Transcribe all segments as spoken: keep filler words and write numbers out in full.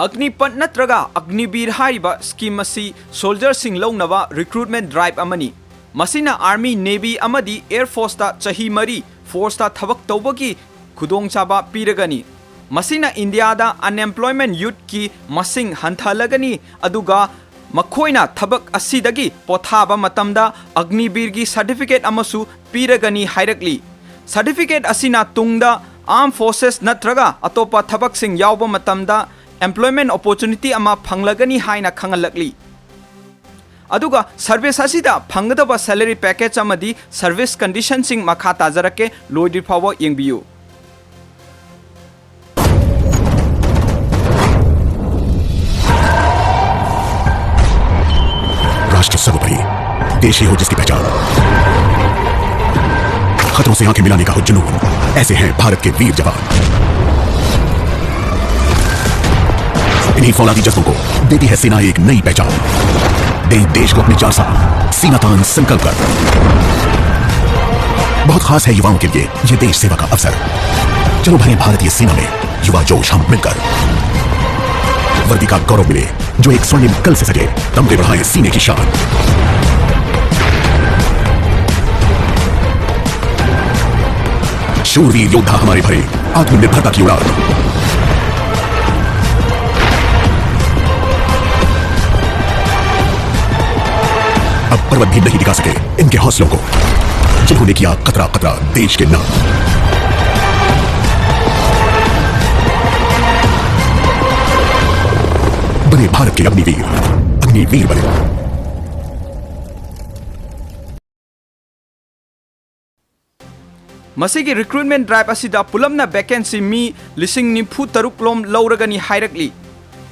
ꯑꯒꯅꯤꯄꯊ ꯅꯠꯇ꯭ꯔꯒ ꯑꯒꯅꯤꯕꯤꯔ ꯍꯥꯏꯔꯤꯕ ꯁ꯭ꯀꯤꯝ ꯑꯁꯤ ꯁꯣꯜꯖꯔꯁꯤꯡ ꯂꯧꯅꯕ ꯔꯤꯀ꯭ꯔꯨꯠꯃꯦꯟ ꯗ꯭ꯔꯥꯏꯚ ꯑꯃꯅꯤ꯫ ꯃꯁꯤꯅ ꯑꯥꯔꯃꯤ, ꯅꯦꯚꯤ ꯑꯃꯗꯤ ꯑꯦꯌꯔ ꯐꯣꯔꯁꯇ ꯆꯍꯤ ꯃꯔꯤ ꯐꯣꯔꯁꯇ ꯊꯕꯛ ꯇꯧꯕꯒꯤ ꯈꯨꯗꯣꯡꯆꯥꯕ ꯄꯤꯔꯒꯅꯤ꯫ ꯃꯁꯤꯅ ꯏꯟꯗꯤꯌꯥꯗ ꯑꯟꯑꯦꯝꯄ꯭ꯂꯣꯏꯃꯦꯟ ꯌꯨꯠꯀꯤ ꯃꯁꯤꯡ ꯍꯟꯊꯍꯜꯂꯒꯅꯤ, ꯑꯗꯨꯒ ꯃꯈꯣꯏꯅ ꯊꯕꯛ ꯑꯁꯤꯗꯒꯤ ꯄꯣꯊꯥꯕ ꯃꯇꯝꯗ ꯑꯒꯅꯤꯕꯤꯔꯒꯤ ꯁꯔꯇꯤꯐꯤꯀꯦꯠ ꯑꯃꯁꯨ ꯄꯤꯔꯒꯅꯤ ꯍꯥꯏꯔꯛꯂꯤ꯫ ꯁꯔꯇꯤꯐꯤꯀꯦꯠ ꯑꯁꯤꯅ ꯇꯨꯡꯗ ꯑꯥꯔꯝ ꯐꯣꯔꯁꯦꯁ ꯅꯠꯇ꯭ꯔꯒ ꯑꯇꯣꯞꯄ ꯊꯕꯛꯁꯤꯡ ꯌꯥꯎꯕ ꯃꯇꯝꯗ ꯑꯦꯝꯄ꯭ꯂꯣꯏꯃꯦꯟ ꯑꯣꯄꯣꯔꯆꯨꯅꯤꯇꯤ ꯑꯃ ꯐꯪꯂꯒꯅꯤ ꯍꯥꯏꯅ ꯈꯪꯍꯜꯂꯛꯂꯤ꯫ ꯑꯗꯨꯒ ꯁꯔꯚꯤꯁ ꯑꯁꯤꯗ ꯐꯪꯒꯗꯕ ꯁꯦꯂꯔꯤ ꯄꯦꯀꯦꯖ ꯑꯃꯗꯤ ꯁꯔꯚꯤꯁ ꯀꯟꯗꯤꯁꯟꯁꯤꯡ ꯃꯈꯥ ꯇꯥꯖꯔꯛꯀꯦ, ꯂꯣꯏꯗ꯭ꯔꯤ ꯐꯥꯎꯕ ꯌꯦꯡꯕꯤꯌꯨ꯫ राष्ट्र सर्वोपरि, देश ही हो जिसकी पहचान। खतरों से आंखें मिलाने का हो जुनून, ऐसे हैं भारत के वीर जवान। इन्हीं फौलादी जज्बों को देती है सेना एक नई पहचान। दें देश को अपनी चार साल सीना तान संकल्प कर। बहुत खास है युवाओं के लिए ये देश सेवा का अवसर। चलो भरें भारतीय सेना में युवा जोश हम मिलकर। वर्दी का गौरव मिले जो एक स्वर्णिम कल से सजे, तमगे बढ़ाएं सीने की शान। शूरवीर योद्धा हमारे भरे आत्मनिर्भरता की उड़ान। अब पर्वत भी नहीं डिगा सके इनके हौसलों को, जिन्होंने किया कतरा कतरा देश के नाम। बने भारत के अग्निवीर, अग्निवीर बने। ꯃꯁꯤꯒꯤ ꯔꯤꯀ꯭ꯔꯨꯠꯃꯦꯟ ꯗ꯭ꯔꯥꯏꯚ ꯑꯁꯤꯗ ꯄꯨꯂꯞꯅ ꯚꯦꯀꯦꯟꯁꯤ ꯃꯤ ꯂꯤꯁꯤꯡ ꯅꯤꯐꯨ ꯇꯔꯨꯛ ꯂꯣꯝ ꯂꯧꯔꯒꯅꯤ ꯍꯥꯏꯔꯛꯂꯤ꯫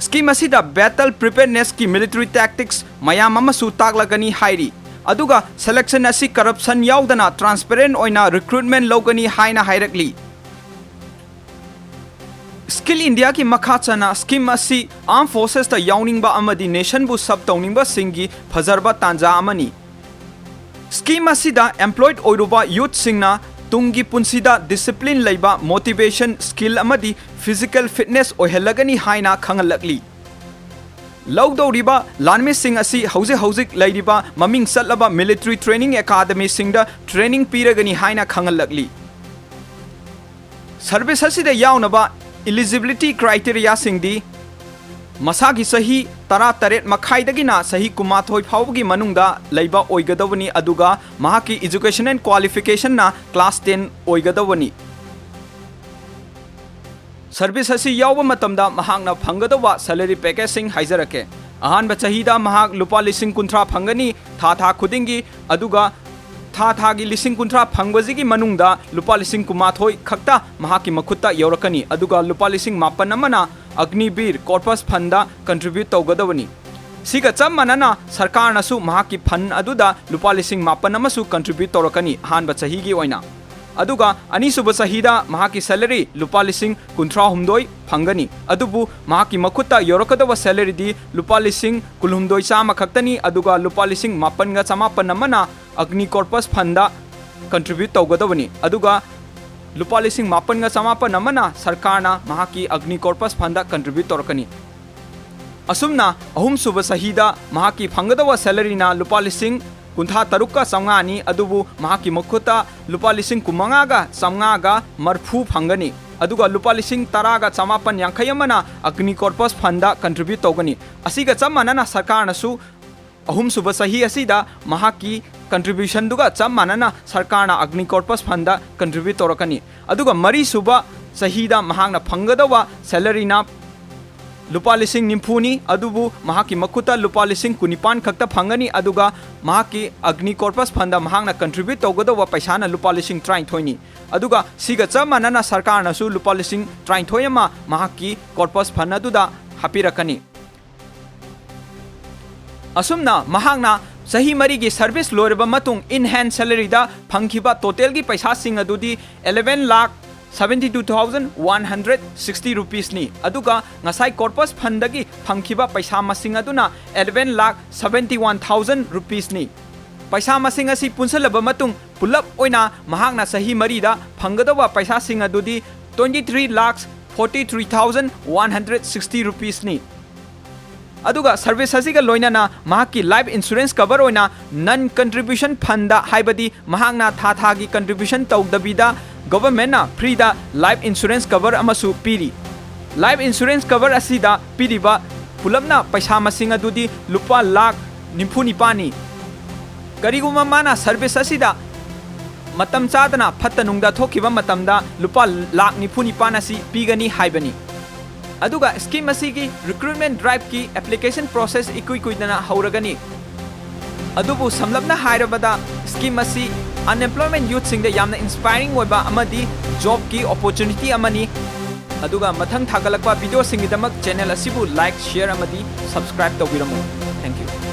ꯁ꯭ꯀꯤꯝ ꯑꯁꯤꯗ ꯕꯦꯇꯜ ꯄ꯭ꯔꯤꯄꯦꯌꯔꯅꯦꯁꯀꯤ ꯃꯤꯂꯤꯇꯔꯤ ꯇꯦꯛꯇꯤꯛꯁ ꯃꯌꯥꯝ ꯑꯃꯁꯨ ꯇꯥꯛꯂꯒꯅꯤ ꯍꯥꯏꯔꯤ꯫ ꯑꯗꯨꯒ ꯁꯦꯂꯦꯛꯁꯟ ꯑꯁꯤ ꯀꯔꯞꯁꯟ ꯌꯥꯎꯗꯅ ꯇ꯭ꯔꯥꯟꯁꯄꯦꯔꯦꯟ ꯑꯣꯏꯅ ꯔꯤꯀ꯭ꯔꯨꯠꯃꯦꯟ ꯂꯧꯒꯅꯤ ꯍꯥꯏꯅ ꯍꯥꯏꯔꯛꯂꯤ꯫ ꯁ꯭ꯀꯤꯜ ꯏꯟꯗꯤꯌꯥꯒꯤ ꯃꯈꯥ ꯆꯟꯅ ꯁ꯭ꯀꯤꯝ ꯑꯁꯤ ꯑꯥꯔꯝ ꯐꯣꯔꯁꯦꯁꯇ ꯌꯥꯎꯅꯤꯡꯕ ꯑꯃꯗꯤ ꯅꯦꯁꯟꯕꯨ ꯁꯔꯚ ꯇꯧꯅꯤꯡꯕꯁꯤꯡꯒꯤ ꯐꯖꯔꯕ ꯇꯥꯟꯖꯥ ꯑꯃꯅꯤ꯫ ꯁ꯭ꯀꯤꯝ ꯑꯁꯤꯗ ꯑꯦꯝꯄ꯭ꯂꯣꯏꯗ ꯑꯣꯏꯔꯨꯕ ꯌꯨꯠꯁꯤꯡꯅ ꯇꯨꯡꯒꯤ ꯄꯨꯟꯁꯤꯗ discipline ꯂꯩꯕ, motivation, skill ꯑꯃꯗꯤ physical fitness ꯑꯣꯏꯍꯜꯂꯒꯅꯤ ꯍꯥꯏꯅ ꯈꯪꯍꯜꯂꯛꯂꯤ꯫ ꯂꯧꯗꯧꯔꯤꯕ ꯂꯥꯟꯃꯤꯁꯤꯡ ꯑꯁꯤ ꯍꯧꯖꯤꯛ ꯍꯧꯖꯤꯛ ꯂꯩꯔꯤꯕ ꯃꯃꯤꯡ ꯆꯠꯂꯕ military training academyꯁꯤꯡꯗ training ꯄꯤꯔꯒꯅꯤ ꯍꯥꯏꯅ ꯈꯪꯍꯜꯂꯛꯂꯤ꯫ Service ꯑꯁꯤꯗ ꯌꯥꯎꯅꯕ eligibility criteriaꯁꯤꯡꯗꯤ ꯃꯁꯥꯒꯤ ꯆꯍꯤ ꯇꯔꯥꯇꯔꯦꯠ ꯃꯈꯥꯏꯗꯒꯤꯅ ꯆꯍꯤ ꯀꯨꯟꯃꯥꯊꯣꯏ ꯐꯥꯎꯕꯒꯤ ꯃꯅꯨꯡꯗ ꯂꯩꯕ ꯑꯣꯏꯒꯗꯕꯅꯤ, ꯑꯗꯨꯒ ꯃꯍꯥꯛꯀꯤ educational qualificationꯅ class ten ꯑꯣꯏꯒꯗꯕꯅꯤ꯫ Service ꯑꯁꯤ ꯌꯥꯎꯕ ꯃꯇꯝꯗ ꯃꯍꯥꯛꯅ ꯐꯪꯒꯗꯧꯕ salary packageꯁꯤꯡ ꯍꯥꯏꯖꯔꯛꯀꯦ꯫ ꯑꯍꯥꯟꯕ ꯆꯍꯤꯗ ꯃꯍꯥꯛ ꯂꯨꯄꯥ ꯂꯤꯁꯤꯡ ꯀꯨꯟꯊ꯭ꯔꯥ ꯐꯪꯒꯅꯤ ꯊꯥ ꯊꯥ ꯈꯨꯗꯤꯡꯒꯤ, ꯑꯗꯨꯒ ꯊꯥ ꯊꯥꯒꯤ ꯂꯤꯁꯤꯡ ꯀꯨꯟꯊ꯭ꯔꯥ ꯐꯪꯕꯁꯤꯒꯤ ꯃꯅꯨꯡꯗ ꯂꯨꯄꯥ ꯂꯤꯁꯤꯡ ꯀꯨꯟꯃꯥꯊꯣꯏ ꯈꯛꯇ ꯃꯍꯥꯛꯀꯤ ꯃꯈꯨꯠꯇ ꯌꯧꯔꯛꯀꯅꯤ, ꯑꯗꯨꯒ ꯂꯨꯄꯥ ꯂꯤꯁꯤꯡ ꯃꯥꯄꯟ ꯑꯃꯅ Agniveer Corpus Fundꯗ contribute ꯇꯧꯒꯗꯕꯅꯤ꯫ ꯁꯤꯒ ꯆꯞ ꯃꯥꯟꯅꯅ ꯁꯔꯀꯥꯔꯅꯁꯨ ꯃꯍꯥꯛꯀꯤ fund ꯑꯗꯨꯗ ꯂꯨꯄꯥ ꯂꯤꯁꯤꯡ ꯃꯥꯄꯟ ꯑꯃꯁꯨ contribute ꯇꯧꯔꯛꯀꯅꯤ ꯑꯍꯥꯟꯕ ꯆꯍꯤꯒꯤ ꯑꯣꯏꯅ꯫ ꯑꯗꯨꯒ ꯑꯅꯤꯁꯨꯕ ꯆꯍꯤꯗ ꯃꯍꯥꯛꯀꯤ salary ꯂꯨꯄꯥ ꯂꯤꯁꯤꯡ ꯀꯨꯟꯊ꯭ꯔꯥ ꯍꯨꯝꯗꯣꯏ ꯐꯪꯒꯅꯤ, ꯑꯗꯨꯕꯨ ꯃꯍꯥꯛꯀꯤ ꯃꯈꯨꯠꯇ ꯌꯧꯔꯛꯀꯗꯕ salaryꯗꯤ ꯂꯨꯄꯥ ꯂꯤꯁꯤꯡ ꯀꯨꯟꯍꯨꯝꯗꯣꯏ ꯆꯥꯝꯃ ꯈꯛꯇꯅꯤ, ꯑꯗꯨꯒ ꯂꯨꯄꯥ ꯂꯤꯁꯤꯡ ꯃꯥꯄꯟꯒ ꯆꯃꯥꯄꯟ ꯑꯃꯅ Agni Corpus Fundꯗ contribute ꯇꯧꯒꯗꯕꯅꯤ, ꯑꯗꯨꯒ ꯂꯨꯄꯥ ꯂꯤꯁꯤꯡ ꯃꯥꯄꯟꯒ ꯆꯃꯥꯄꯟ ꯑꯃꯅ ꯁꯔꯀꯥꯔꯅ ꯃꯍꯥꯛꯀꯤ Agni Corpus Fundꯗ contribute ꯇꯧꯔꯛꯀꯅꯤ꯫ ꯑꯁꯨꯝꯅ ꯑꯍꯨꯝꯁꯨꯕ ꯆꯍꯤꯗ ꯃꯍꯥꯛꯀꯤ ꯐꯪꯒꯗꯕ salaryꯅ ꯂꯨꯄꯥ ꯂꯤꯁꯤꯡ ꯀꯨꯟꯊ꯭ꯔꯥ ꯇꯔꯨꯛꯀ ꯆꯥꯝꯃꯉꯥꯅꯤ, ꯑꯗꯨꯕꯨ ꯃꯍꯥꯛꯀꯤ ꯃꯈꯨꯠꯇ ꯂꯨꯄꯥ ꯂꯤꯁꯤꯡ ꯀꯨꯟꯃꯉꯥꯒ ꯆꯥꯝꯃꯉꯥꯒ ꯃꯔꯤꯐꯨ ꯐꯪꯒꯅꯤ, ꯑꯗꯨꯒ ꯂꯨꯄꯥ ꯂꯤꯁꯤꯡ ꯇꯔꯥꯒ ꯆꯃꯥꯄꯟ ꯌꯥꯡꯈꯩ ꯑꯃꯅ Agni Corpus Fundꯗ contribute ꯇꯧꯒꯅꯤ꯫ ꯑꯁꯤꯒ ꯆꯞ ꯃꯥꯟꯅꯅ ꯁꯔꯀꯥꯔꯅꯁꯨ ꯑꯍꯨꯝꯁꯨꯕ ꯆꯍꯤ ꯑꯁꯤꯗ ꯃꯍꯥꯛꯀꯤ contributionꯗꯨꯒ ꯆꯞ ꯃꯥꯟꯅꯅ ꯁꯔꯀꯥꯔꯅ Agni Corpus Fundꯗ contribute ꯇꯧꯔꯛꯀꯅꯤ꯫ ꯑꯗꯨꯒ ꯃꯔꯤꯁꯨꯕ ꯆꯍꯤꯗ ꯃꯍꯥꯛꯅ ꯐꯪꯒꯗꯧꯕ salaryꯅ ꯂꯨꯄꯥ ꯂꯤꯁꯤꯡ ꯅꯤꯐꯨꯅꯤ, ꯑꯗꯨꯕꯨ ꯃꯍꯥꯛꯀꯤ ꯃꯈꯨꯠꯇ ꯂꯨꯄꯥ ꯂꯤꯁꯤꯡ ꯀꯨꯟꯅꯤꯄꯥꯟ ꯈꯛꯇ ꯐꯪꯒꯅꯤ, ꯑꯗꯨꯒ ꯃꯍꯥꯛꯀꯤ Agni Corpus Fundꯗ ꯃꯍꯥꯛꯅ contribute ꯇꯧꯒꯗꯧꯕ ꯄꯩꯁꯥꯅ ꯂꯨꯄꯥ ꯂꯤꯁꯤꯡ ꯇꯔꯥꯅꯤꯊꯣꯏꯅꯤ꯫ ꯑꯗꯨꯒ ꯁꯤꯒ ꯆꯞ ꯃꯥꯟꯅꯅ ꯁꯔꯀꯥꯔꯅꯁꯨ ꯂꯨꯄꯥ ꯂꯤꯁꯤꯡ ꯇꯔꯥꯅꯤꯊꯣꯏ ꯑꯃ ꯃꯍꯥꯛꯀꯤ Corpus Fund ꯑꯗꯨꯗ ꯍꯥꯞꯄꯤꯔꯛꯀꯅꯤ꯫ ꯑꯁꯨꯝꯅ ꯃꯍꯥꯛꯅ ꯆꯍꯤ ꯃꯔꯤꯒꯤ service ꯂꯣꯏꯔꯕ ꯃꯇꯨꯡ in hand salaryꯗ ꯐꯪꯈꯤꯕ totalꯒꯤ ꯄꯩꯁꯥꯁꯤꯡ ꯑꯗꯨꯗꯤ eleven lakh seventy two thousand one hundred sixty rupeesꯅꯤ, ꯑꯗꯨꯒ ꯉꯁꯥꯏ Corpus Fundꯗꯒꯤ ꯐꯪꯈꯤꯕ ꯄꯩꯁꯥ ꯃꯁꯤꯡ ꯑꯗꯨꯅ eleven lakh seventy one thousand rupeesꯅꯤ꯫ ꯄꯩꯁꯥ ꯃꯁꯤꯡ ꯑꯁꯤ ꯄꯨꯟꯁꯤꯜꯂꯕ ꯃꯇꯨꯡ ꯄꯨꯂꯞ ꯑꯣꯏꯅ ꯃꯍꯥꯛꯅ ꯆꯍꯤ ꯃꯔꯤꯗ ꯐꯪꯒꯗꯧꯕ ꯄꯩꯁꯥꯁꯤꯡ ꯑꯗꯨꯗꯤ twenty three lakhs forty three thousand one hundred sixty rupeesꯅꯤ꯫ ꯑꯗꯨꯒ service ꯑꯁꯤꯒ ꯂꯣꯏꯅꯅ ꯃꯍꯥꯛꯀꯤ life insurance cover ꯑꯣꯏꯅ non contribution fundꯗ, ꯍꯥꯏꯕꯗꯤ ꯃꯍꯥꯛꯅ ꯊꯥ ꯊꯥꯒꯤ contribution ꯇꯧꯗꯕꯤꯗ governmentꯅ freeꯗ life insurance cover ꯑꯃꯁꯨ ꯄꯤꯔꯤ꯫ Life insurance cover ꯑꯁꯤꯗ ꯄꯤꯔꯤꯕ ꯄꯨꯂꯞꯅ ꯄꯩꯁꯥ ꯃꯁꯤꯡ ꯑꯗꯨꯗꯤ ꯂꯨꯄꯥ ꯂꯥꯈ ꯅꯤꯐꯨ ꯅꯤꯄꯥꯟꯅꯤ꯫ ꯀꯔꯤꯒꯨꯝꯕ ꯃꯥꯅ service ꯑꯁꯤꯗ ꯃꯇꯝ ꯆꯥꯗꯅ ꯐꯠꯇ ꯅꯨꯡꯗ ꯊꯣꯛꯈꯤꯕ ꯃꯇꯝꯗ ꯂꯨꯄꯥ ꯂꯥꯈ ꯅꯤꯐꯨ ꯅꯤꯄꯥꯟ ꯑꯁꯤ ꯄꯤꯒꯅꯤ ꯍꯥꯏꯕꯅꯤ꯫ ꯑꯗꯨꯒ scheme ꯑꯁꯤꯒꯤ recruitment driveꯀꯤ application process ꯏꯀꯨꯏ ꯀꯨꯏꯗꯅ ꯍꯧꯔꯒꯅꯤ꯫ ꯑꯗꯨꯕꯨ ꯁꯝꯂꯞꯅ ꯍꯥꯏꯔꯕꯗ, scheme ꯑꯁꯤ unemployment youthꯁꯤꯡꯗ ꯌꯥꯝꯅ inspiring ꯑꯣꯏꯕ ꯑꯃꯗꯤ jobꯀꯤ opportunity ꯑꯃꯅꯤ꯫ ꯑꯗꯨꯒ ꯃꯊꯪ ꯊꯥꯒꯠꯂꯛꯄ videoꯁꯤꯡꯒꯤꯗꯃꯛ channel ꯑꯁꯤꯕꯨ like, share ꯑꯃꯗꯤ subscribe ꯇꯧꯕꯤꯔꯝꯃꯨ꯫ Thank you꯫